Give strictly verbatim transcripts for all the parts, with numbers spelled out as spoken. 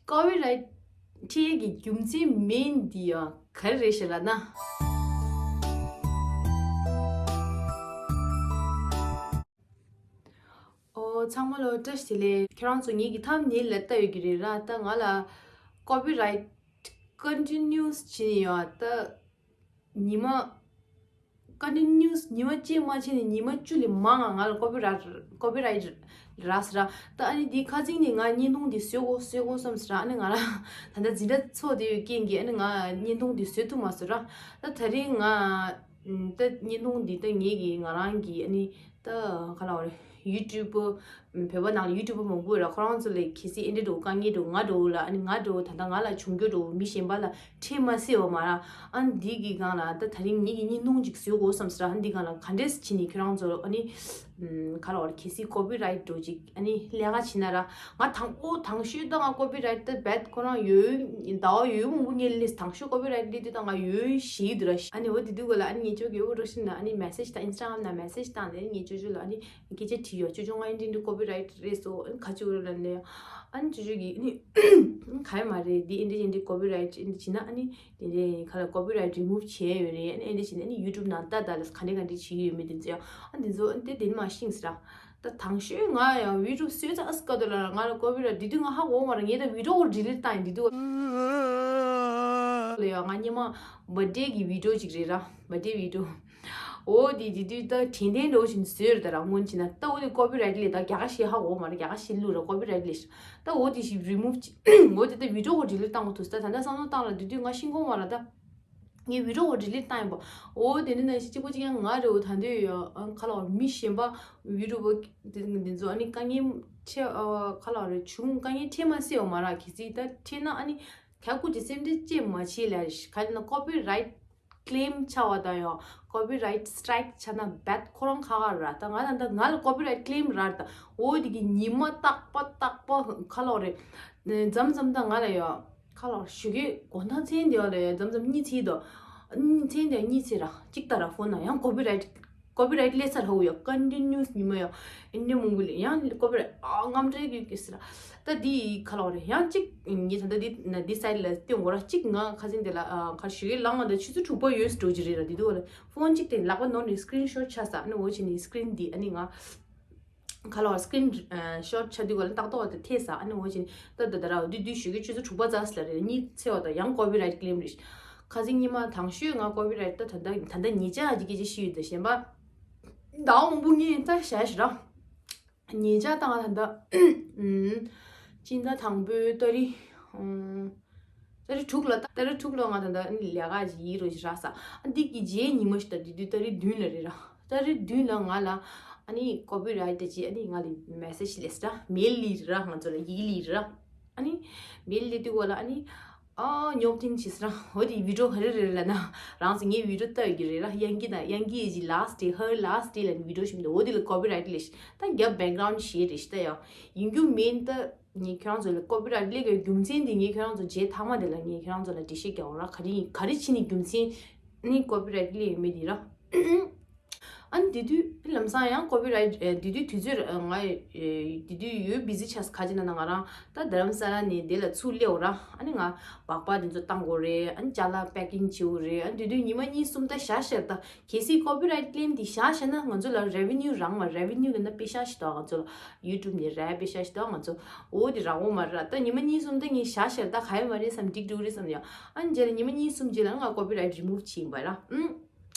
ཀོ་པི་རའིཊ་ཁྲིད་ཡས་ཀྱི་རྒྱུ་མཚན་མེན་འདི་ཡང་ག་རེ་རེད་ཤག་ལབ་ན། ཨོ་ཚང་མ་ལ་བཀྲ་ཤིས་བདེ་ལེགས། ཁྱེད་རང་ཚོ་ངེད་ཀྱི་ཐམ་ནེལ་ལ་ལྟ་ཡོད་ཀྱི་རེད་ར། ད་ང་ལ་ཀོ་པི་རའིཊ་ཀོན་ཊི་ནིའུ་སི་བྱེད་ནས་ཡོད། ད། ཉི་མ། ཀོན་ཊི་ནིའུ་སི་ཉི་མ་གཅིག་མ་བྱས་ནས་ཉི་མ་བཅུ་ལས་མང་ང་ང་ལ་ཀོ་པི་རའིཊ་ཀོ་པི་རའིཊ་རག་སོང་ར། ད་ཨ་ནི་འདི་ཁ་སང་ནས་ང་བརྙན་ཐུང་འདི་བཟོ་དགོས་བཟོ་དགོས་བསམ་སོང་ར། ཨ་ནི་ང་རང་ད་ལྟ་འཛིན་གྲྭ་ཚོགས་བསྡད་ཡོད་རྐྱེན་གྱིས་ཨ་ནི་ང་བརྙན་ཐུང་འདི་བཟོ་ཐུབ་མ་སོང་ར། ད་ད་རིང་ང་ད་བརྙན་ཐུང་འདི་ད་ངེད་ཀྱིས་ང་རང་གིས་ཨ་ནི་ད་ག་ལབ་དགོས་རེད། ཡུ་ཊུབ་པ། བོད་པ་ནང་ལ་ཡུ་ཊུབ་པ་མང་པོ་ཡོད་ར། ཁོ་རང་ཚོ་ལ་གལ་སྲིད་ཨེ་འདྲ་འདྲ་བོ་དཀའ་ངལ་འདྲ་བོ་ང་འདྲ་བོ་ལ་ཨ་ནི་ང་འདྲ་བོ་ད་ལྟ་ང་ལ་བྱུང་རྒྱུ་འདྲ་བོ་མི་གཞན་པ་ལ་འཕྲད་མ་སྲིད་པ་མ་ར། ཨ་ནི་འདི་གི་སྒང་ལ་ད་ད་རིང་ངེད་ཀྱིས་བརྙན་ཐུང་ཅིག་བཟོ་དགོས་བསམ་སོང་ར། ཨ་ནི་འདི་སྒང་ལ་ག་འདྲས་བྱས་ནས་ཁྱོད་རང་ཚོ་ཨ་ནི་ག་ལབ་དགོས་རེད། གལ་སྲིད་ཀོ་པི་རའིཊ་འདྲ་བོ་ཅིག་ཨ་ནི་ལས་ཀ་བྱེད་ན་ར། ང་དང་པོ་དང་ཤོས་ད་ང་ཀོ་པི་རའིཊ་ད་བེད་ཁོ་རང་ཡོད་ཟླ་བ་ཡོད་མང་པོ་ངས་ལས་དང་ཤོས་ཀོ་པི་རའིཊ་ལས་དུས་ད་ང་ཡོད་ཞིག་འདུག་ར། ཨ་ནི་འོ་དེ་དུས་ག་ལ་ཨ་ནི་ངེད་ཅག་གི་འོ་རོ་ཤིན་ལ་ཨ་ནི་མེ་སེཇ་དང་ཨིན་སི་ཊ་གྷ་རམ་ན་མེ་སེཇ་བཏང་ནས་ངེད་ཅག་ལ་ཨ་ནི་སྐད་ཆ་དྲིས་ཡོད། ཅོ་ཅོ་ང་ཨིན་ཏྲིན་ཏྲི་ཀོ་པི་རའིཊ་རེད་སོ་ཨ་ནི་ག་ཅི་འོ་ར་ལ་ནས་ཨ་ནི་ཅོ་ཅོ་གི་ཨ་ནི་ག་ཡ་མ་རེད། འདི་ཨིན་ཏྲིན་ཏྲི་ཀོ་པི་རའིཊ་ཨིན་ཏྲི་བྱིན་ན་ཨ་ནི་དེ་འདྲའི་ཁ་ལ་ཀོ་པི་རའིཊ་རི་མུབ་བྱས་ཡོད་རེད། ཨ་ནི་ཨིན་ཏྲིན་ཏྲི་བྱིན་ན་ཨ་ནི་ཡུ་ཊུབ་ནང་ལྟ་ད་ལ་ག་འདྲ་ག་འདྲ་བྱས་ཡོད་མེད་དེ་ཚོ་ཡང་ཨ་ནི་དེ་ཚོ་ཨ་ནི་དེ་དེ་ནི་མ་ཤེས་སི་ར། ད་དང་ཤོས་ང་ཡང་བི་ཌིའོ་བཟོས་ཚར་སྐབས་དེ་ལ་ང་ལ་ཀོ་པི་རའིཊ་དེ་དུས་ང་ཧ་གོ་མ་རེད། ངས་ད་བི་ཌིའོ་ཌི་ལིཊ་བཏང་ཡིན། དེ་དུས་ལ་ཡང་ང་སྔོན་མ་བར་ཌེ་གི་བི་ཌིའོ་ཅིག་རེད་ར། བར་ཌེ་བི་ཌིའོ། འོ་དེ་དེ་དུས་ད་དྲན་རྟེན་འདྲ་བོ་ཞིག་བཟོས་རེད། ད་ར་སྔོན་ཕྱིན་ན་ད་འོ་དེ་ཀོ་པི་རའིཊ་ལས་ད་རྒྱ་གར་གཞས་ཧ་གོ་མ་རེད། རྒྱ་གར་གཞས་བླུགས་ར་ཀོ་པི་རའིཊ་ལས་ད་འོ་དེ་ཞིག་རི་མུབ་ཅིག་འོ་དེ་ད་བི་ཌིའོ་ཌི་ལིཊ་བཏང་དགོས་ཐུག་ད་ད་ད་བསམ་བློ་བཏང་ར། དེ་དུས་ང་ཤེས་གོ་མ་ར་ད། ངས་བི་ཌིའོ་ཌི་ལིཊ་བཏང་ཡིན་པ། འོ་དེ་འདྲ་ནང་བཞིན་གཅིག་པོ་གཅིག་རྐྱང་ང་རེད། འོ་ད་འདོད་ཡོད་ཨ་ཁ་ལ་བ་མི་གཞན་པ་ཡུ་ཊུབ་པ་དེ་འདི་ཚོ་ཨ་ནི་དཀའ་ངལ་ཆེ་ཨ་ཁ་ལ་བ་རེད་བྱུང་དཀའ་ངལ་འཕྲད་མ་སྲིད་པ་མ་ར། གལ་སྲིད་ད་འཕྲད་ན་ཨ་ནི་ཁ་ཁུ་ཅི་སེམས་ཁྲལ་ཅེས་མ་བྱེད་ལ་རེད། ག་རེ་ན་ཀོ་པི་རའིཊ་ཀི་ལེམ་ཆགས་པ་དང་ཡང་ཀོ་པི་རའིཊ་སི་ཊ་རའིཀ་ཆགས་ན་བེད་ཁོ་རང་ཁག་ཁག་ར། ད་ང་ལ་ད་ང་ལ་ཀོ་པི་རའིཊ་ཀི་ལེམ་ར་ད། འོ་དེ་གི་ཉི་མ་རྟག་པ་རྟག་པ་ཁ་ལ་བ་རེད་མཚམས་མཚམས་ད་ང་ལ་ཡང་། ཁ་ལག་ཞུ་གི་གོ་ཐང་ཚན་དེ་བ་ལ་ཡ་མཚམས་མཚམས་གཉིད་ཚིག་དོ། གཉིད་ཚན་དེ་གཉིད་ཚིག་ར་གཅིག་ལྟ་ར་ཕོན་ན་ཡང་ཀོ་པི་རའིཊ་ཀོ་པི་རའིཊ་སླེབས་ཚར་ཧོ་ཡ་ཀོན་ཊི་ནིའུ་སི་ཉི་མ་ཡ་ཨིན་ཌི་མང་པོ་ལས་ཡང་ཀོ་པི་རའིཊ་ཨ་རྔམ་སྤྲད་གི་གི་སི་ར། ད་དེ་ཁ་ལག་རེད། ཡང་གཅིག་ངས་ད་ལྟ་འདི་ན་འདི་སའིཌ་ལ་སྟོན་གོ་ར། གཅིག་ང་ཁ་སང་དེ་ལ་ཁ་ཞུ་གི་ལང་ང་ད་ཆུ་ཚོད་དྲུག་པ་ཡོལ་སི་འགྲོ་གི་རེད་ར། དེ་དུས་བ་ལ་ཕོན་གཅིག་དེ་ལག་པ་ནོར་ནས་སི་ཀི་རིན་ཤོཊ་ཆགས་ས། ཨ་ནི་འོ་བྱས་ནས་སི་ཀི་རིན་འདི་ཨ་ནི་ང་། ཁ་ལོ་སི་ཀི་རིན་ཤོཊ་ཆགས་དུས་ག་ལ་ཏག་ཏག་དེ་ཐེབས་ས། ཨ་ནི་འོ་ཅིན་ཏ་ད་ད་ར་འོ་དུས་དུས་ཞུ་གི་ཆུ་ཚོད་དྲུག་པ་ཙམ་ལ་རེད། གཉིད་ཚེ་བ་དང་ཡང་ཀོ་པི་རའིཊ་ཀི་ལེམ་རེད། ཁ་སང་ཉི་མ་དང་ཤོས་ང་ཀོ་པི་རའིཊ་ད་ད་ད་ད་ད་ཉེ་ཆར་གྱི་སྐད་ཆ་ཞུས་ཡོད། ད་གཞན་པ་ཟླ་བ་མང་པོ་ངས་ད་བྱས་ཞེ་ར། ཉེ་ཆར་ད་ང་ད་ད་སྤྱི་ཟླ་དང་པོའི་ཏ་རིག་ཏ་རིག་དྲུག་ལ་ད་ཏ་རིག་དྲུག་ལ་ང་ད་ད་ལས་ཀ་ཞིག་ཡིན་རོགས་ཞིག་རག་ས། ཨ་འདི་གི་རྗེས་ཉི་མ་ཞིག་ད་དེ་དུས་ཏ་རིག་བདུན་ལ་རེད་ར། ཏ་རིག་བདུན་ལ་ང་ལ་ཨ་ནི་ཀོ་པི་རའིཊ་ད་ཅི་ཨ་ནི་ང་ལ་མེ་སེཇ་སླེབས་ས་ར། མེལ་སླེབས་ར། ང་ཚོ་ལ་ཡིག་སླེབས་ར། ཨ་ནི་མེལ་སླེབས་དུས་ག་ལ་ཨ་ནི་ཨ་ཉོབ་ཐིང་བྱས་ས་ར། འོ་དེ་བི་ཌིའོ་ག་རེ་རེད་ལབ་ན་རང་ཚོ་ངའི་བི་ཌིའོ་ལྟ་ཡོད་ཀྱི་རེད་ར། ཡང་གི་དང་ཡང་གི་ཡི་ཇི་ལཱ་སི་ཊི་ཌེ་ཧར་ལཱ་སི་ཊི་ཌེ་ལབ་བི་ཌིའོ་ཞིག་འདུག་འོ་དེ་ལ་ཀོ་པི་རའིཊ་སླེབས་ཤག་ད་རྒྱབ་བེག་གྷ་རའུན་ཌི་ཞེས་རེད་ཤག་ད་ཡ་ཡིན་རྒྱུ་མིན་ད། ངས་ཁྱོད་རང་ཚོ་ལ་ཀོ་པི་རའིཊ་སླེབས་པའི་རྒྱུ་མཚན་དེ་ངས་ཁྱོད་རང་ཚོ་རྗེས་མཐའ་མ་དེ་ལ་ངས་ཁྱོད་རང་ཚོ་ལ་འགྲེལ་བཤད་རྒྱག་འོང་ར། ག་རེ་ཡིན་ག་རེ་བྱས་ནས་རྒྱུ་མཚན་ནི་ཀོ་པི་རའིཊ་སླེབས་ཡོད་མེད་དེ་ར། ཨ་ནི་དེ་དུས་ལམ་སང་ཡང་ཀོ་པི་རའིཊ་དེ་དུས་དུས་ཚོད་ང་དེ་དུས་ཡོད་བི་ཟི་ཆགས་ཁ་ཅིག་ན་ན་ང་རང་ད་རྡ་རམ་ས་ལ་ནས་དེ་ལ་ཚུར་སླེབས་འོང་ར། ཨ་ནི་ང་སྦག་སྦག་དེ་ཚོ་བཏང་དགོས་རེད། ཨ་ནི་ཅ་ལག་པེ་ཀིང་བྱེད་དགོས་རེད། ཨ་ནི་དེ་དུས་ཉི་མ་གཉིས་གསུམ་ད་བཞག་ཤར་ད། གལ་སྲིད་ཀོ་པི་རའིཊ་ཀི་ལེམ་དེ་བཞག་བཞག་ན་ང་ཚོ་ལ་རེ་ཝི་ནིའུ་རག་མ་རེ་ཝི་ནིའུ་ལབ་ན་པེ་ཤ་ཞིག་འདུག་ང་ཚོ་ལ་ཡུ་ཊུབ་ནས་རག་པེ་ཤ་ཞིག་འདུག་ང་ཚོ་འོ་དེ་རག་འོང་མ་རེད། ད་ཉི་མ་གཉིས་གསུམ་ད་ངས་བཞག་བཞག་ད་ག་ཡོད་མ་རེད་བསམ་འགྲིག་འགྲོ་གི་རེད་བསམ་ཡང་ཨ་ནི་རྗེས་ལ་ཉི་མ་གཉིས་གསུམ་རྗེས་ལ་ང་ཀོ་པི་རའིཊ་རི་མུབ་བྱས་ཡིན་པ་ར།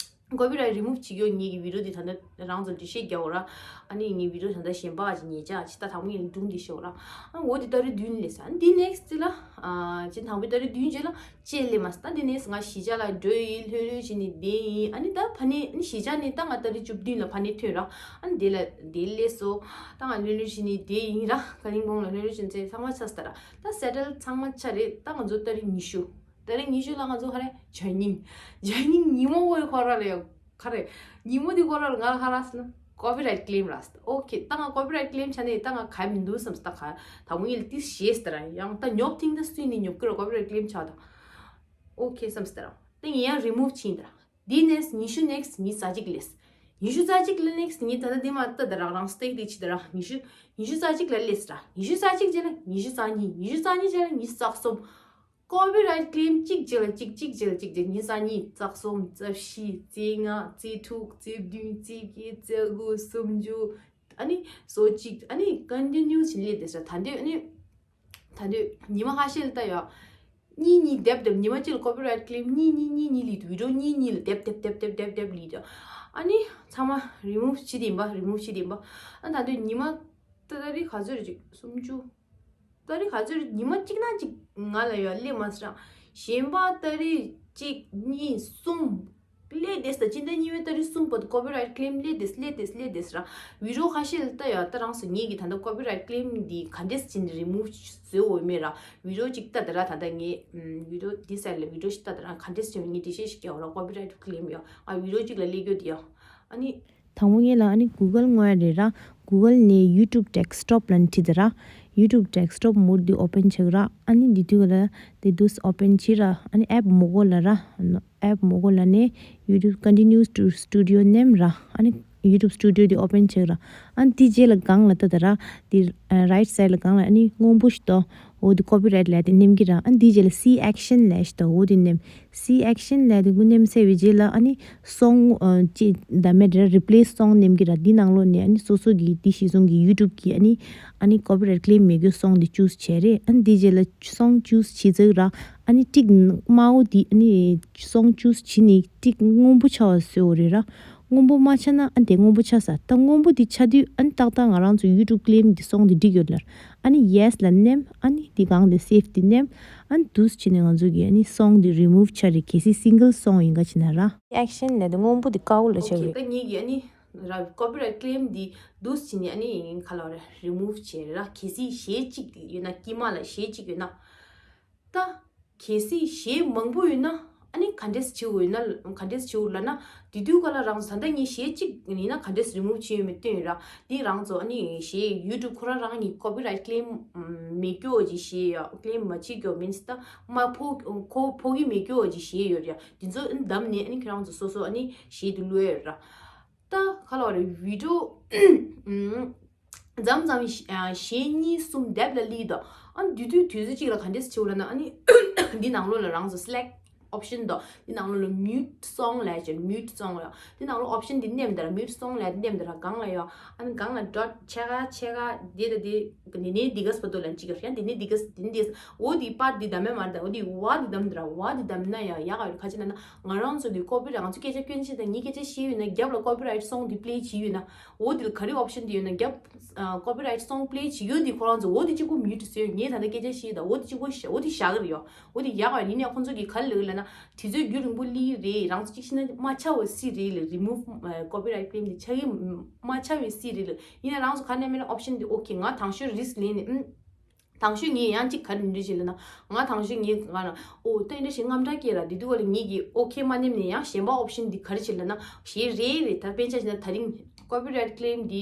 ཀོ་པི་རའིཊ་རི་མུབ་བྱེད་རྒྱུ་ངེད་ཀྱི་བི་ཌིའོ་དེ་ད་ལྟ་རང་ཚོ་འགྲེལ་བཤད་རྒྱག་འོང་ར། ཨ་ནི་ངའི་བི་ཌིའོ་ད་ལྟ་གཞན་པ་ཅིག་ཉེ་ཆར་ཅིག་ད་དང་པོ་ངས་སྒྲུང་འདི་ཤོད་ར། ཨ་འོ་དེ་ཏ་རིག་བདུན་སླེབས་ས། ཨ་འདི་ནེག་སི་ཊི་ལ་ཨ་ཅི་དང་པོའི་ཏ་རིག་བདུན་རྗེས་ལ་ཅེས་སླེབས་མ་སོང་། ད་འདི་ནས་ང་གཞིས་ཆགས་ལ་འགྲོ་ཡིན། ལྷོད་ལྷོད་བྱས་ནས་བསྡད་ཡིན། ཨ་ནི་ད་ཕ་ནས་ཨ་ནི་གཞིས་ཆགས་ནས་ད་ང་ཏ་རིག་བཅུ་བདུན་ལ་ཕ་ནས་ཐོན་ར། ཨ་ནི་དེ་ལ་དེ་སླེབས་སོང་། ད་ང་ལྷོད་ལྷོད་བྱས་ནས་བསྡད་ཡིན་ར། ཀ་ལིང་པོང་ལ་ལྷོད་ལྷོད་བྱས་ནས་ཚང་མ་ཆགས་སོང་ད་ར། ད་སེ་ཊལ་ཚང་མ་ཆགས་རེད། ད་ང་ཚོ་ཏ་རིག་ཉི་ཤུ། ཏ་རིག་ཉི་ཤུ་ལ་ང་ཚོ་ག་རེ་ཇོ་ཡིན་ཇོ་ཡིན་ཉི་མ་འོ་ཡི་ཁོ་ར་ལ་ཡོད། ག་རེ། ཉིན་མོ་འདི་སྐོར་ལ་ང་ལ་ཧ་ར་སི་ན་ཀོ་པི་རའིཊ་ཀི་ལེམ་ར་སི། ཨོ་ཁེ། ད་ང་ཀོ་པི་རའིཊ་ཀི་ལེམ་ཆ་ནས་ད་ང་ག་ཡ་མི་འདུག་བསམ་སི། ད་ག་ད་ངོ་ཡིན་ལ་ཏིས་ཞེས་སི་ད་ར་ཡང་ད་ཉོབ་ཐིང་ད་སུས་ནི་ཉོབ་ཀི་ར་ཀོ་པི་རའིཊ་ཀི་ལེམ་ཆ་ད། ཨོ་ཁེ་བསམ་སི་ད་ར། ད་ངས་ཡང་རི་མུབ་ཕྱིན་ད་ར། འདི་ནས་ཉི་ཤུ་ནེག་སི་ཉི་ཤུ་རྩ་གཅིག་ལས། ཉི་ཤུ་རྩ་གཅིག་ལ་next ངས་ད་ལྟ་འདི་མ་ལྟ་ད་རག་རང་stake འདི་ཕྱི་ད་རག་ཉི་ཤུ་ཉི་ཤུ་རྩ་གཅིག་ལ་སླེབས་ར། ཉི་ཤུ་རྩ་གཅིག་རྗེས་ལ་ཉི་ཤུ་རྩ་གཉིས། ཉི་ཤུ་རྩ་གཉིས་རྗེས་ལ་ཉི་ཤུ་རྩ་གསུམ། Copyright claim གཅིག་རྗེས་ལ་གཅིག་གཅིག་རྗེས་ལ་གཅིག་རྗེས་ཉི་ཤུ་རྩ་གཉིས། རྩ་གསུམ། རྩ་བཞི། རྩ་ལྔ། རྩ་དྲུག། རྩ་བདུན། རྩ་བརྒྱད། རྩ་དགུ། སུམ་ཅུ། ཨ་ནི་སོ་གཅིག་ཨ་ནི་continue བྱེད་ལས་དེ་ས་ད་འདོད་ཨ་ནི། ད་འདོད་ཉི་མ་ཁ་ཤས་ལ་ལྟ་ཡོད། གཉིས་གཉིས་སྡེབ་སྡེབ་ཉི་མ་གཅིག་ལ་copyright claim གཉིས་གཉིས་གཉིས་གཉིས་ལི་video གཉིས་གཉིས་ལ་སྡེབ་སྡེབ་སྡེབ་སྡེབ་སྡེབ་ལི་དོ། ཨ་ནི་ཚང་མ་remove བྱེད་དེ་ཡིན་པ་remove བྱེད་དེ་ཡིན་པ། ཨ་ད་འདོད་ཉི་མ་ད་ད་རེས་ག་ཚོད་རེད་ཅིག་སུམ་ཅུ། ད་རེས་ག་ཚོད་རེད་ཉི་མ་གཅིག་ན་གཅིག་ང་ལ་ཡོད་སླེབས་མ་སྲང་། གཞན་པ་ད་རེས་གཅིག་གཉིས་གསུམ། ལས་དེས་ད་སྤྱི་ཟླ་གཉིས་པའི་ཏ་རིག་གསུམ་བར་དུ་copyright claim ལས་དེས་ལས་དེས་ལས་དེས་ར། video ཁ་ཤས་ལ་ལྟ་ཡ་ད་རང་སུ་ངེད་ཀྱི་ད་ལྟ་copyright claim འདི་ག་འདྲས་ཅིན་remove བཟོས་འོས་མེད་ར། video གཅིག་ལྟ་ད་ར་ད་ལྟ་ངས་video འདི་སལ་ལ་video ཞིག་ལྟ་ད་ར་ག་འདྲས་ཅིན་ངས་འགྲེལ་བཤད་ཞིག་རྒྱག་ར་copyright claim ཡ་ང་video གཅིག་ལ་ལས་རྒྱུ་དེ་ཡ། ཨ་ནི། དང་པོ་ངེད་ལ་ཨ་ནི་Google ངོ་ཡ་རེད་ར། Google ནས་YouTube desktop ལ་ནི་ཁྲིད་ད་ར། YouTube desktop མུར་དུ་open བྱེད་ར། ཨ་ནི་འདི་དུས་ལ་དེ་དུས་open བྱེད་ར། ཨ་ནི་app མོ་གོ་ལ་ར། app མོ་གོ་ལ་ནས་YouTube continue to studio ནེམ་ར། ཨ་ནི་YouTube studio དེ་open བྱེད་ར། ཨ་ནི་དེ་རྗེས་ལ་སྒང་ལ་ལྟ་ད་ར། དེ་right side ལ་སྒང་ལ་ཨ་ནི་སྔོན་པོ་ཞིག་ཏོ། འོ་དེ་copyright ལ་དེ་ནེམ་གི་ར། ཨ་ནི་དེ་རྗེས་ལ་see action ལ་ཞིག་ཏོ། འོ་དེ་ནེམ། See action ལ་དེ་གུ་ནེམ་སེ་བི་རྗེས་ལ་ཨ་ནི་སོང་ཅི་ད་མེད་ར་replace song ནེམ་གི་ར། འདི་ནང་ལོགས་ནས་ཨ་ནི་སོ་སོ་གི་དེ་གཞི་བཟུང་གི་YouTube གི་ཨ་ནི་ཨ་ནི་copyright claim མེད་གི་song དེ་choose བྱས་རེད། ཨ་ནི་དེ་རྗེས་ལ་song choose བྱེད་ཚེ་ར་ཨ་ནི་ཏིག་དམར་པོ་དེ་ཨ་ནི་song choose བྱེད་ནི་ཏིག་སྔོན་པོ་ཆགས་པ་བཟོས་འོ་རེད་ར། སྔོན་པོ་མ་ཆགས་ན་ཨ་དེ་སྔོན་པོ་ཆགས་ས། ད་སྔོན་པོ་དེ་ཆགས་དུས་ཨ་ནི་ཏག་ཏག་ང་རང་ཚོ་YouTube claim དེ་song དེ་འགྲིག་ཡོད་ལ། ཨ་ནི་yes ལ་ནེམ། ཨ་ནི་དེ་གང་དེ་save དེ་ནེམ། ཨ་ནི་དུས་ཕྱིན་ནས་ང་ཚོ་གི་ཨ་ནི་song དེ་remove ཆགས་རེད། གལ་སྲིད་single song ཡིན་ག་ཕྱིན་ན་ར། action ལ་དེ་སྔོན་པོ་དེ་དཀར་པོ་ལ་ཆགས་རེད། ད་ངེད་ཀྱི་ཨ་ནི་ར་copyright claim དེ་དུས་ཕྱིན་ནས་ཨ་ནི་ག་ལ་ར་remove བྱས་ར། གལ་སྲིད་གཞས་གཅིག་ཡོད་ན་དཀྱིལ་མ་ལ་གཞས་གཅིག་ཡོད་ན། ད། གལ་སྲིད་གཞས་མང་པོ་ཡོད་ན་ཨ་ནི་ག་འདྲས་བྱེད་དགོས་ཡོད་ན་ག་འདྲས་བྱེད་དགོས་ལབ་ན། དེ་དུས་ག་ལ་རང་ཚོ་ད་ལྟ་ངས་གཞས་གཅིག་ཡིན་ན་ག་འདྲས་remove བྱེད་ཡོད་མེད་སྟོན་ཡོད་ར། འདི་རང་ཚོ་ཨ་ནི་གཞས་YouTube ཁོ་རང་རང་གི་copyright claim མེད་རྒྱུ་ཅིག་གཞས་ཡོད། claim མ་བྱེད་རྒྱུ་means ད་མ་ཕོག་ཁོ་ཕོག་གི་མེད་རྒྱུ་ཅིག་གཞས་ཡོད་ར། དེ་ཚོ་བདམས་ནས་ཨ་ནི་ཁྱེད་རང་ཚོ་སོ་སོ་ཨ་ནི་གཞས་དེ་བླུགས་ཡོད་ར། ད་ག་ལ་བ་རེད་video མཚམས་མཚམས་གཞས་གཉིས་གསུམ་སྡེབ་ལ་ལི་དོ། ཨ་ནི་དུས་དུས་དུས་ཚོད་གཅིག་ལ་ག་འདྲས་བྱེད་དགོས་ལབ་ན་ཨ་ནི་འདི་ནང་ལོགས་ལ་རང་ཚོ་select option དོ། འདི་ནང་ལོགས་ལ་mute song ལབ་ཅིག mute song ལ་འདི་ནང་ལོགས་option འདི་ནེམ་དེ་ར་mute song ལབ་འདི་ནེམ་དེ་ར་སྒང་ལ་ཡོ། ཨ་ནི་སྒང་ལ་dot ཕྱེད་ཀ་ཕྱེད་ཀ་འདི་དང་འདི་འདི་ནས་འདི་ག་སྤ་ཏོ་ལ་གཅིག་ག་ཡང་འདི་ནས་འདི་ག་འདི་ནས་འདི་འོ་འདི་པར་འདི་བདམས་མ་མ་རེད། འོ་འདི་བ་འདི་བདམས་དེ་ར་བ་འདི་བདམས་ན་ཡང་ཡག་ག་ཡོད་ག་ཅི་ན་ན། ང་རང་ཚོ་གི་copyright ང་ཚོ་སྐད་ཆ་སྐྱོན་ཆེ་དང་ངའི་སྐད་ཆ་བཤད་ཡོད་ན་རྒྱབ་ལ་copyright song དེ་play བྱེད་ཡོད་ན། འོ་དེ་ལ་ག་རེ་option དེ་ཡོད་ན་རྒྱབ་copyright song play བྱེད་ཡོད་དེ་ཁོ་རང་ཚོ་འོ་དེ་གཅིག་པོ་mute བཟོས་ཡོད། ངས་ད་ལྟ་སྐད་ཆ་བཤད་ད་འོ་དེ་གཅིག་པོ་བཤད་འོ་དེ་བཞག་གི་རེད་ཡོ། འོ་དེ་ཡག་ཡིན་ཡང་ཁོ་ཚོ་གི་ག་རེ་ལབ་ལབ་ན་དུས་ཚོད་རྒྱུན་རིང་པོ་སླེབས་རེད། རང་ཚོ་གཅིག་ཤེས་ན་མ་ཆགས་པ་སྲིད་རེད་ལ་remove copyright claim དེ་ཆགས་ཀྱི་མ་ཆགས་པའི་སྲིད་རེད་ལ། ཡིན་ན་རང་ཚོ་ག་ནས་མེད་ན་option དེ་okay ང་དང་ཤོས་risk ལེན་ནས་ཨུམ། དང་ཤོས་ངས་ཡང་གཅིག་ག་རེ་འདྲི་བྱེད་ལབ་ན། ང་དང་ཤོས་ངས་ང་ལ་ཨོ་ད་འདྲ་ཞིག་རྔམ་དྲག་སྐྱེས་ར་འདི་དུས་ག་ལ་ངེད་ཀྱིས་ཨོ་ཁེ་མ་ནེམ་ནས་ཡང་གཞན་པ་ཨོ་པ་ཤན་འདི་ག་རེ་བྱེད་ལབ་ན་གཞས་རེད་རེད་ད་དཔེ་ཆ་བྱས་ན་ད་རིང་ཀོ་པི་རའེ་ཊི་ཀི་ལེམ་འདི་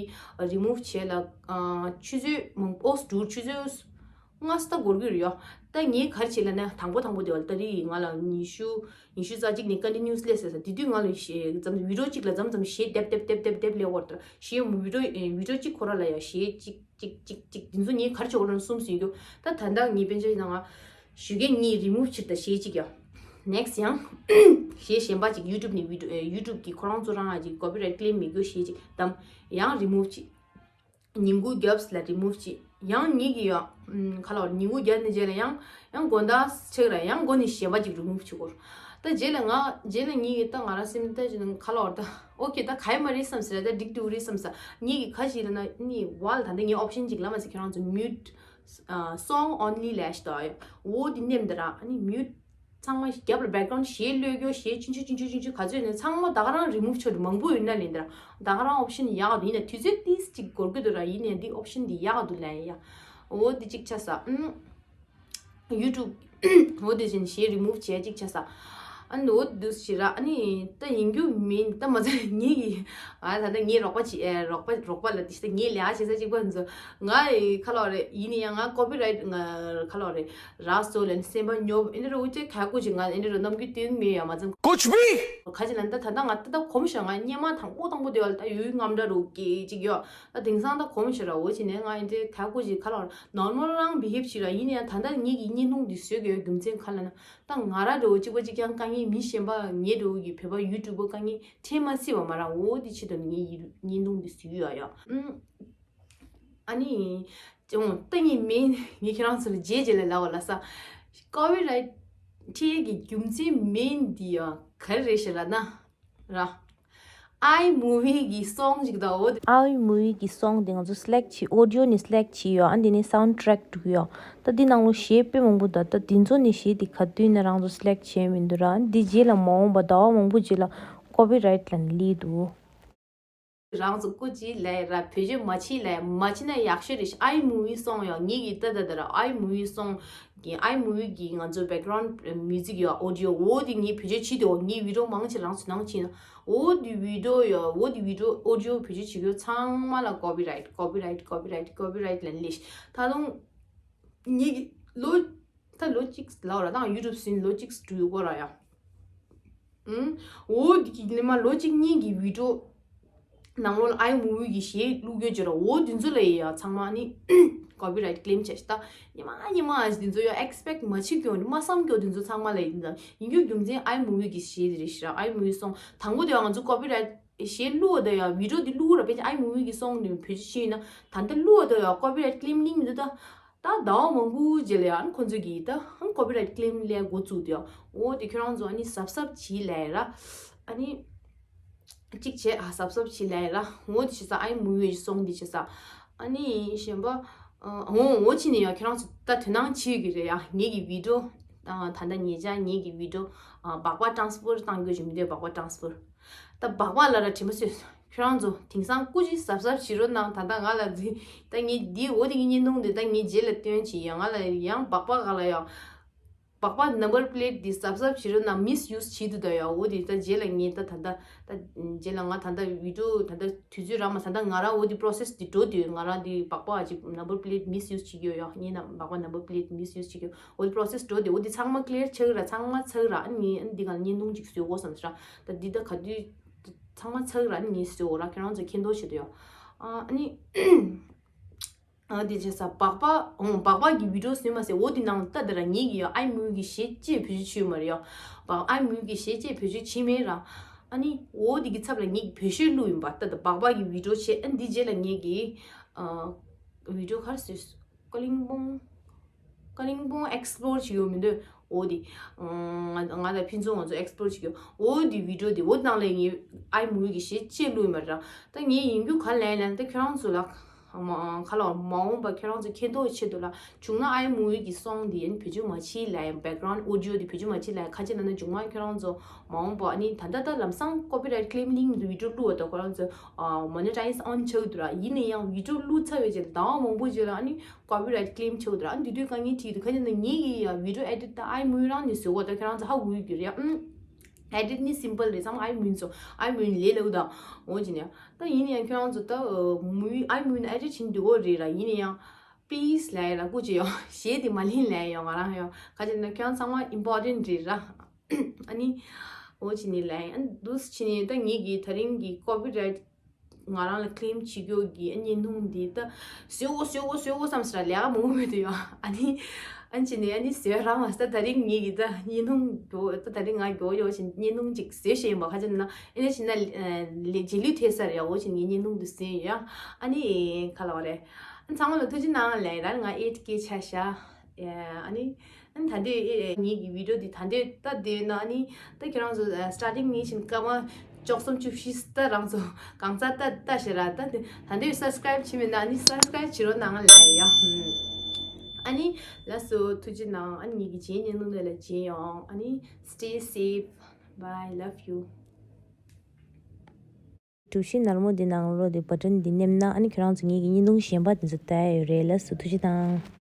རི་མུབ་བྱས་ལ་ཆུ་ཚོད་མང་པོ་འདུག་ཆུ་ཚོད་ལྔ་ཙམ་འགོར་གྱི་རེད་ཡོ། ད་ངས་ག་རེ་བྱེད་ལབ་ན་དང་པོ་དང་པོ་དེ་བ་ལ་ད་རིང་ང་ལ་ཉི་ཤུ་ཉི་ཤུ་རྩ་གཅིག་ནས་ཀོན་ཊི་ནིའུ་སི་ལས་ཟེར་ས་དེ་དུས་ང་ལ་གཞས་ཙམ་བི་ཌི་ཡོ་གཅིག་ལ་ཙམ་ཙམ་གཞས་རྡེབ་རྡེབ་རྡེབ་རྡེབ་རྡེབ་ལས་བར་དུ་གཞས་བི་ཌི་ཡོ་བི་ཌི་ཡོ་གཅིག་ཁོ་ར་ལ་ཡ་གཞས་གཅིག་ཅིག་ཅིག་ཅིག་འདི་ཚོ་ངས་ག་རེ་བྱེད་དགོས་རེད་གསུམ་ཟེར་གྱི་འདུག་ད་ད་ལྟ་ངས་དཔེ་ཆ་ཡིན་ན་ང་ཞུ་མཁན་གཉིས་རི་མུབ་བྱེད་ད་གཞས་གཅིག་ཡ། ནེག་སི་ཡང་གཞས་གཞན་པ་ཅིག་ཡུ་ཊུབ་ནས་བི་ཌི་ཡོ་ཡུ་ཊུབ་ཀྱི་ཁོ་རང་ཚོ་རང་ཨ་ཅིག་ཀོ་པི་རའེ་ཊི་ཀི་ལེམ་མེད་རྒྱུ་གཞས་ཅིག་དམ་ཡང་རི་མུབ་བྱེད། ཉིན་གུང་རྒྱབ་ལ་རི་མུབ་བྱེད། ཡང་ཉིན་གྱི་ཡ་ཁ་ལོ་ཉིན་གུང་རྒྱབ་ནས་རྗེས་ལ་ཡང་ཡང་དགོང་དག་ཆེག་ར་ཡང་མགོ་ནས་གཞན་པ་ཅིག་རི་མུབ་བྱེད་དགོས། ད་རྗེས་ལ་ང་རྗེས་ལ་ངེད་ཀྱི་ད་ང་རང་སེམས་ལྟ་ཅི་ན་ཁ་ལོ་ད་ཨོ་ཁེ་ད་ག་ཡི་མ་རེད་བསམ་ཟེར་ད་འགྲིག་འགྲིག་རེད་བསམ་ས་ངེད་ཀྱི་ཁ་ཞིག་ལ་ན་ནི་ཝལ་ད་ད་ངའི་ཨོབ་ཤན་ཅིག་ལ་མ་ཟེར་ཁྱེད་རང་ཚོ་མིའུ་ཊི་སོང་ཨོན་ལི་ལས་ཤི་ད་ཨོ་དེ་ནེམ་ད་ར་ཨ་ནི་མིའུ་ཊི་ཚང་མ་རྒྱབ་ལ་བེག་གྷ་རའུན་ཌི་གཞས་ལོས་རྒྱུ་གཞས་ཆུང་ཆུང་ཆུང་ཆུང་ཆུང་ཆུང་ག་ཚོད་ནས་ཚང་མ་ད་ག་རང་རི་མུབ་ཆོག་མང་པོ་ཡོད་ན་ལེན་ད་ར་ད་ག་རང་ཨོབ་ཤན་ཡག་འདུག་ཡིན་ན་དུས་ཚོད་ཏིས་ཅིག་འགོར་གི་འདུག་ར་ཡིན་ནའི་འདི་ཨོབ་ཤན་འདི་ཡག་འདུག་ལབ་ཡ། འོ་འདི་གཅིག་ཆགས་ས། ཨུམ། ཡུ་ཊུབ། འོ་དེ་བཞིན་གཞས་རི་མུབ་བྱས་གཅིག་ཆགས་ས། ཨ་ནི་འོ་དུས་ཤི་ར། ཨ་ནི་ད་ཡིན་རྒྱུ་མིན། ད་མ་ཚད་ངེད་ཀྱི་ཨ་ད་ད་ངའི་རོགས་པ་ཅིག་ཨེ་རོགས་པ་རོགས་པ་ལ་དེ་ཤི་ད་ངའི་ལས་ཨ་བྱེད་ས་གཅིག་པ་ཚོ་ང་ཨེ་ཁ་ལོ་རེད། ཡིན་ནི་ཡང་ང་ཀོ་པི་རའིཊ་ང་ཁ་ལོ་རེད། ར་སོ་ལན་སེམས་པ་ཉོབ་ཨེ་འདྲ་རུ་ཅེ་ཁ་ཀུ་ཅིག་ང་ཨེ་འདྲ་རུ་རྣམ་འགྱུར་སྟོན་མེད་ཡ་མ་ཚང་ཀོ་ཆུ་པི། ཁ་ཅིག་ལན་ད་ད་ད་ང་ད་ད་གོམས་ཤོག་ང་སྙེ་མ་དང་པོ་དང་པོ་དེ་བ་ལ་ད་ཡུལ་རྔམ་འདྲ་རུ་ཀེ་ཅིག་ཡོད། ད་དེང་སང་ད་གོམས་ཤོག་ར་འོ་ཅི་ནས་ང་ཨེ་འདྲ་ཁ་ཀུ་ཅིག་ཁ་ལོ་ནོར་མལ་རང་བི་ཧེབ་ཅིག་ར། ཡིན་ནི་ཡང་ད་ད་ངེད་ཀྱི་བརྙན་ཐུང་འདི་བཟོས་ཀྱི་ཡོད་རྒྱུ་མཚན་ཁ་ལ་ན། ད་ང་ར་འདྲ་བོ་གཅིག་པ་གཅིག་རྐྱང་དཀའ་ངལ་མི་གཞན་པ་ངའི་འདྲ་བོ་གི་བོད་པ་ཡུ་ཊུབ་པ་དཀའ་ངལ་འཕྲད་མ་སྲིད་པ་མ་ར་འོ་དེ་ཆེད་དུ་ངའི་ཡུ་བརྙན་ཐུང་འདི་བཟོས་ཡོད་ཡ། ཨུམ། ཨ་ནི། ཅུང་ལྟ་ངེས་མིན་ངས་ཁྱེད་རང་ཚོ་ལ་རྗེས་རྗེས་ལ་ལབ་པ་ལ་ས། ཀོ་པི་རའིཊ་འཕྲད་ཡས་ཀྱི་རྒྱུ་མཚན་མིན་འདི་ཡ་ག་རེ་རེད་ཤག་ལབ་ན། ར། ཨའི་མུ་ཝི་གི་སོང་ཞིག་དང་འོ་དེ། ཨའི་མུ་ཝི་གི་སོང་དེ་ང་ཚོ་སི་ལེག་བྱས། ཨོ་ཌི་ཡོ་ནས་སི་ལེག་བྱས་ཡོད། ཨ་འདི་ནས་སའུན་ཌི་ཊྲེག་འདུག་ཡོད། ད་འདི་ནང་ལོ་གཞས་དཔེ་མང་པོ་འདུག་ད་འདི་ཚོ་ནས་གཞས་དེ་ག་དུས་ནས་རང་ཚོ་སི་ལེག་བྱས་མི་འདུག་ར། ཨ་འདི་རྗེས་ལ་མ་འོངས་པ་ཟླ་བ་མང་པོ་རྗེས་ལ་ཀོ་པི་རའིཊ་ལ་སླེབས་འདུག་རང་ཚོ་སྐུ་མཁྱེན་ལབ་ར། བེད་སྤྱོད་མ་བྱེད་ལབ། མ་བྱེད་ན་ཡག་ཤོས་རེད། ཨའི་མུ་ཝི་སོང་ཡང་ངེད་ཀྱི་ད་ད་ད་ར་ཨའི་མུ་ཝི་སོང་གི་ཨའི་མུ་ཝི་གི་ང་ཚོ་བེག་གྷ་རའུན་ཌི་མིའུ་ཛིག་ཡོད། ཨོ་ཌི་ཡོ་འོ་དེ་ངས་བེད་སྤྱོད་བྱེད་དེ་འོ་ངའི་བི་ཌི་ཡོ་མང་ཆེ་རང་ཚོ་ནང་ཕྱིན་ན་འོ་དེ་བི་ཌི་ཡོ་ཡོད། འོ་དེ་བི་ཌི་ཡོ་ཨོ་ཌི་ཡོ་བེད་སྤྱོད་བྱེད་རྒྱུ་ཚང་མ་ལ་ཀོ་པི་རའིཊ་ཀོ་པི་རའིཊ་ཀོ་པི་རའིཊ་ཀོ་པི་རའིཊ་ལ་ལས་ད་དུང་ངེད་ཀྱི་ལོ། ད་ལོ་གཅིག་ལའོ་ར་དང་ཡུ་ཊུབ་ཟིན་ལོ་གཅིག་འགྲོ་ཡོད་གོ་ར་ཡ། ཨུམ། འོ་འདི་གི་ནི་མ་ལོ་གཅིག་གཉིས་ཀྱི་བི་ཌི་ཡོ་ནང་ལོགས་ལ་ཨའི་མུ་ཝི་གི་གཞས་བླུགས་ཡོད་ཅེ་ར། འོ་འདི་ཚོ་ལ་ཡ་ཚང་མ་ནི་ཀོ་པི་རའིཊ་ཀི་ལེམ་བྱས་ཤག་ད་ཉི་མ་ཉི་མ་འདི་ཚོ་ཡ་ཨེག་སི་པེག་མ་བྱེད་ཀྱོ་ནི་མ་བསམ་ཀྱོ་འདི་ཚོ་ཚང་མ་ལ་ཡིན་ད་ཡིན་རྒྱུ་རྒྱུ་མཚན་ཨའི་མུ་ཝི་གི་གཞས་དེ་རེད་ཤག་ཨའི་མུ་ཝི་སོང་དང་པོ་དེ་ཡ་ང་ཚོ་ཀོ་པི་རའིཊ་གཞས་བླུགས་པ་ད་ཡ་བི་ཌི་ཡོ་འདི་བླུགས་ར། ཕན་ཆད་ཨའི་མུ་ཝི་གི་སོང་འདི་བེད་སྤྱོད་བྱས་ཡིན་ན་ད་ལྟ་བླུགས་པ་ད་ཡ་ཀོ་པི་རའིཊ་ཀི་ལེམ་གླིང་མི་འདུག་ད། ད་ཟླ་བ་མང་པོའི་རྗེས་ལ་ཡང་ཁོང་ཚོས་ཀྱིས་ད་ཧང་ཀོ་པི་རའིཊ་ཀི་ལེམ་ལས་འགོ་བཙུགས་དེ་ཡང་འོ་དེ་ཁྱོད་རང་ཚོ་ཨ་ནི་གཟབ་གཟབ་བྱེད་ལས་ར། ཨ་ནི་གཅིག་བྱས་ཨ་གཟབ་གཟབ་བྱེད་ལས་ར། འོ་དེ་བྱས་ས་ཨ་ནི་མུ་ཝི་སོང་དེ་བྱས་ས་ཨ་ནི་གཞན་པ་འོ་འོ་ཕྱིན་ནས་ཡང་ཁྱོད་རང་ཚོ་ད་དོ་སྣང་བྱེད་ཀྱི་རེད་ཡ། ངེད་ཀྱི་བི་ཌི་ཡོ་ད་ལྟ་ཉེ་ཆར་ངེད་ཀྱི་བི་ཌི་ཡོ་སྦག་སྦག་ཊ་རན་སི་ཕར་བཏང་རྒྱུ་ཞིག་མི་འདུག་སྦག་སྦག་ཊ་རན་སི་ཕར། ད་སྦག་སྦག་ལ་ར་དྲི་མ་བཟོས། ཁྱོད་རང་ཚོ་དེང་སང་སྐུ་མཁྱེན་གཟབ་གཟབ་བྱེད་རོགས་གནང་། ད་ལྟ་ང་ལ་འཛིན་ད་ངས་འདི་འོ་དེ་ངའི་བརྙན་ཐུང་འདི་ད་ངས་རྗེས་ལ་སྟོན་བྱེད་ཡ། ང་ལ་ཡང་སྦག་སྦག་ག་ལ་ཡང་སྦག་སྦག་ནམ་བར་པི་ལེ་ཊི་འདི་གཟབ་གཟབ་བྱེད་རོགས་གནང་། མིས་ཡུ་སི་བྱེད་འདུག་ད་ཡ། འོ་དེ་ད་རྗེས་ལ་ངས་ད་ད་ད་ད་རྗེས་ལ་ང་ད་ད་བི་ཌི་ཡོ་ད་ད་དུས་ཚོད་རག་མ་ད་ད་ང་རང་འོ་དེ་པོ་རོ་སེ་སི་འདི་འགྲོ་དུས་ང་རང་འདི་སྦག་སྦག་ཅིག་ནམ་བར་པི་ལེ་ཊི་མིས་ཡུ་སི་བྱེད་ཀྱི་ཡོད་ཡ། ངས་ན་སྦག་སྦག་ནམ་བར་པི་ལེ་ཊི་མིས་ཡུ་སི་བྱེད་ཀྱི་ཡོད། འོ་དེ་པོ་རོ་སེ་སི་འགྲོ་དུས་འོ་དེ་ཚང་མ་ཀི་ལི་ཡར་ཆགས་ར། ཚང་མ་ཚགས་ར། ཨ་ནི་ངས་ཨ་ནི་འདི་ག་ལ་བརྙན་ཐུང་ཅིག་བཟོས་དགོས་བསམ་ཟེར་ར། ད་འདི་ད་ག་དུས་ཚང་མ་ཚགས་ར། ཨ་ནི་ངས་བཟོས་འོ་ར། ཁྱེད་རང་ཚོ་མཁྱེན་རྟོགས་བྱེད་དུ་ཡོད། ཨ་ནི་ཨ་དེ་བྱས་ས་སྦག་སྦག་འོང་སྦག་སྦག་གི་བི་ཌི་ཡོ་བཟོས་མ་ཟེར། འོ་དེ་ནང་ལྟ་དེ་ར་ངེད་ཀྱི་ཡ་ཨའི་མུའི་གི་གཞས་ཅེས་བེད་སྤྱོད་བྱོས་མ་རེད་ཡ། སྦག་ཨའི་མུའི་གི་གཞས་ཅེས་བེད་སྤྱོད་བྱེད་མེད་ར། ཨ་ནི་འོ་དེ་གི་ཚབ་ལ་ངེད་ཀྱི་བེད་སྤྱོད་བླུགས་ཡིན་པ། ད་ད་སྦག་སྦག་གི་བི་ཌི་ཡོ་བྱས། ཨ་འདི་རྗེས་ལ་ངེད་ཀྱི་ཨ་བི་ཌི་ཡོ་ག་རེ་བཟོས། ཀ་ལིང་པོང་། ཀ་ལིང་པོང་ཨེག་སི་པོ་ལོར་བྱེད་ཡོད་མི་འདུག་འོ་དེ། ང་ང་དང་ཕུན་ཚོགས་ང་ཚོ་ཨེག་སི་པོ་ལོར་བྱེད་ཀྱི་ཡོད། འོ་དེ་བི་ཌི་ཡོ་དེ་འོ་ནང་ལ་ངས་ཨའི་མུའི་གི་གཞས་ཅེས་བླུགས་ཡོད་མ་རེད་ར། ད་ངས་ཡིན་རྒྱུ་ག་ལན་ལན་ད་ཁྱོད་རང་ཚོ་ལ་མ་ག་ལ་མ་འོངས་པ་ཁྱོད་རང་ཚོ་མཁྱེན་རྟོགས་ཆེད་དུ་ལ་བྱུང་ན་ཨའི་མུའི་གི་སོང་དེ་ཡིན་བེད་སྤྱོད་མ་བྱེད་ལ་ཡང་བེག་གྷ་རའུན་ཌི་ཨོ་ཌི་ཡོ་དེ་བེད་སྤྱོད་མ་བྱེད་ལ་ཡང་ཁ་ཅིག་ན་ན་བྱུང་མ་ཁྱོད་རང་ཚོ་མ་འོངས་པ་ཨ་ནི་ད་ལྟ་ད་ལམ་སང་ཀོ་པི་རའིཊ་ཀི་ལེམ་གླིང་གི་བི་ཌི་ཡོ་བླུགས་པ་ད་ཁོ་རང་ཚོ་མོ་ནི་ཊའིཛ་ཨོན་ཆགས་འདུག་ར། ཡིན་ན་ཡང་བི་ཌི་ཡོ་བླུགས་ཚར་བའི་རྗེས་ལ་ཟླ་བ་མང་པོའི་རྗེས་ལ་ཨ་ནི། ཀོ་པི་རའིཊ་ཀི་ལེམ་བྱེད་དགོས་ར། ཨ་འདི་དུས་དཀའ་ངལ་འཕྲད་འདུག་ག་ཅི་ན་ངེད་ཀྱི་ཡ་བི་ཌི་ཡོ་ཨེ་ཌིཊ་ད་ཨའི་མུའི་རང་ནས་བཟོ་དགོས། ད་ཁྱོད་རང་ཚོ་ཧ་གོ་གི་རེད་ཨ། ཨེ་ཌིཊ་ནི་སིམ་པལ་རེད། ཚང་མ་ཨའི་མུའི་ཚོ་ཨའི་མུའི་ལས་སླ་པོ་དང་འོ་ཅི་ནས་ད་ཡིན་ན་ཡང་ཁྱོད་རང་ཚོ་ད་མུའི་ཨའི་མུའི་ནས་ཨེ་ཌིཊ་བྱེད་འདུག་གོ་རེད་ར། ཡིན་ན་ཡང་པི་ལི་སི་ལས་ར་སྐུ་མཁྱེན་ཡོ་གཞས་དེ་མ་ལེན་ལས་ཡོ་ང་རང་ཡོ་ག་ཅི་ན་ཁྱོད་རང་ཚང་མ་ཨིམ་པོར་ཊེན་ཊི་རེད་ར། ཨ་ནི་འོ་ཅི་ནས་ལས་ཨ་འདུག་ཅི་ནས་ད་ངེད་ཀྱི་ད་རིང་གི་ཀོ་པི་རའིཊ་ང་རང་ལ་ཀི་ལེམ་བྱེད་རྒྱུ་གི་བརྙན་ཐུང་འདི་ད་བཟོས་འོ་བཟོས་འོ་བཟོས་འོ་བསམ་ཟེར་ལས་ཀ་མང་པོ་མེད་དུ་ཡོ། ཨ་ནི་ཨ་ནི་བྱས་ནས་ཨ་ནི་བཟོས་རང་མ་ཟད་ད་རིང་ངེད་ཀྱི་ད་བརྙན་ཐུང་མགྱོགས་ད་ད་རིང་ང་མགྱོགས་ཡོ་བཞིན་བརྙན་ཐུང་ཅིག་བཟོས་བཞག་ཡིན་པ། ཁ་ཅིག་ན་ཨ་ནི་བྱས་ན་ལས་རྗེས་ལུས་ཐེབས་ས་རེད་ཡ། འོ་བཞིན་ངས་བརྙན་ཐུང་འདི་བཟོས་ཡོད་ཡ། ཨ་ནི་ག་ལ་བ་རེད། ཨ་ནི་ཚང་མ་ལ་ཐུགས་རྗེ་གནང་ལས་ར་ང་ཨེཊ་ཀེ་ཆ་བཞག་ཡ། ཨ་ནི། ཨ་ནི་ད་འདི་ངེད་ཀྱི་བི་ཌི་ཡོ་འདི་ད་འདི་ལྟ་བསྡད་ན་ཨ་ནི་ད་ཁྱེད་རང་ཚོ་སི་ཊར་ཊིང་ནས་བཞིན་སྐར་མ་བཅུ་གསུམ་བཅུ་བཞི་ད་རང་ཚོ་གང་ཚ་ལྟ་ལྟ་ཞེ་ར་ད་འདི་ད་འདི་སབ་སི་ཀ་རའིབ་བྱེད་མེད་ན་ཨ་ནི་སབ་སི་ཀ་རའིབ་བྱེད་རོགས་གནང་ལ་ཡ། ཨ་ནི་ལགས་སོ་ཐུགས་རྗེ་གནང་། ཨ་ནི་ངེད་ཀྱི་རྗེས་ཉིན་ནུ་ལས་ལ་མཇལ་ཡོང་། ཨ་ནི་stay safe, bye, love you. གྲུ་བཞི་ནར་མོ་འདི་ནང་ལོགས་དེ་བ་ཊན་འདི་མནན་ན་ཨ་ནི་ཁྱེད་རང་ཚོ་ངེད་ཀྱི་བརྙན་ཐུང་གཞན་པ་དེ་ཚོ་ལྟ་ཡ་ཡོད་རེད། ལགས་སོ་ཐུགས་རྗེ་གནང་།